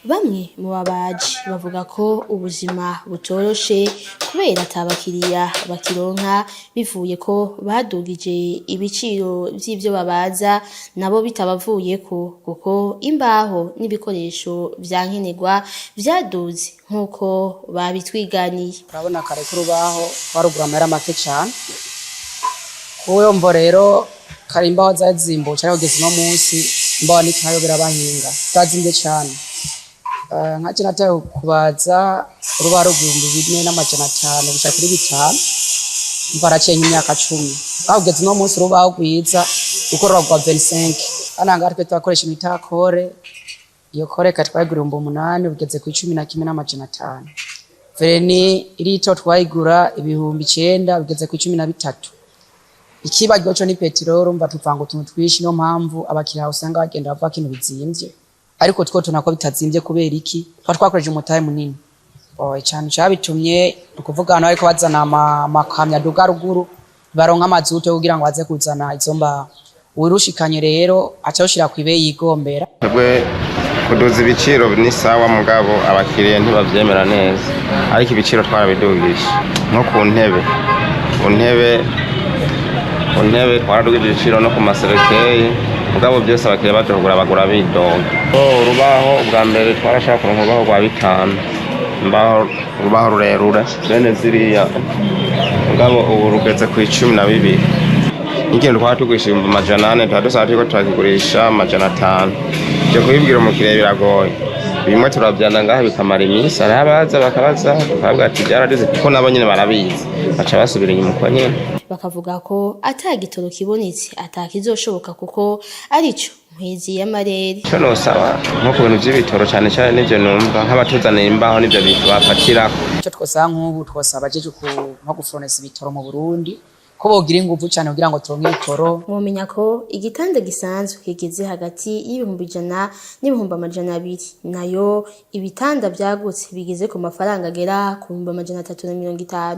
Bamwe mu babaji bavuga ko ubuzima butoroshe kubera ata bakiriya bakironka, bivuye ko badugije ibiciro vy'ivyo babaza, nabo bitabavuyeko, kuko imbaho n'ibikoresho vya nkenerwa vyaduze nk'uko babitwiganiye. Urabona, kare k'urubaho twarugura amahera make cane. Kuyo mvo rero, kare imbaho zazimbutse, ariko kugeza uno munsi imbaho ntikayobera, abahinga zazimbye cane. Nka je nataye kubaza urubaho 4500 gushika kuri 5000, umva haraciye nk'imyaka 10. Aho kugeza uno munsi urubaho rwiza ruko ruragwa 25. Hano ngaha twe turakoresha imitakore, iyo kore twayigura 8000, ugeze ku 11,500. Vernis irito twayigura 9000, ugeze ku 13,000. Ikibagiwe co ni peteroli. Umva, tuvanga utuntu twinshi, niyo mpamvu abakiriya usanga bagenda bavuga ko ibintu bizimvye, ariko two tubona ko bitazimvye. Kubera iki? Tuba twakoresheje umutahe munini. Icantu cabitumye ni ukuvuga abantu bariko bazana amakamyo aduga ruguru, baronka amazutu yo kugira ngo baze kuzana izo mbaho. Uwurushikanye rero aca awushira kw'ibeyi yigombera. Twebwe kuduza ibiciro ni sawa, mugabo abakiriya ntibavyemera neza, ariko ibiciro twarabidugije nko ku ntebe, ku ntebe twaradugije ibiciro, no ku ma cercueil. Mugabo byose abakiriya baje kugura bagura bidoga. Urubaho ubwa mbere twarashaka kuronka urubaho rwa 5, imbaho, urubaho rurerure bene ziriya, mugabo ubu rugeze ku 12. Nk'ikintu twaba tugurisha 400,000, tuba dusaba turiko turakigurisha 500. Ivyo kubibwira umukiriya biragoye. Bimwe turavyana ngaha bikamara iminsi, hariho abaza bakabaza, tukababwira ati vyaraduze, kuko nabo nyene barabizi, baca basubira inyuma uko nyene. Bakavuga ko ata gitoro kibonetse atakizoshoboka, kuko arico nkwezi y'amarere. Ico nosaba nko ku bintu vy'ibitoro cane cane, nivyo numva nk'abatuzanira imbaho, nivyo bafatirako. Ico twosaba nk'ubu, twosaba abajeje nko gufournissa ibitoro mu Burundi ko bogira inguvu cane kugira ngo turonke ibitoro. Mwomenya ko igitanda gisanzwe kigeze hagati y'100,000 n'200,000, nayo ibitanda vyagutse bigeze ku mafaranga agera ku 350,000.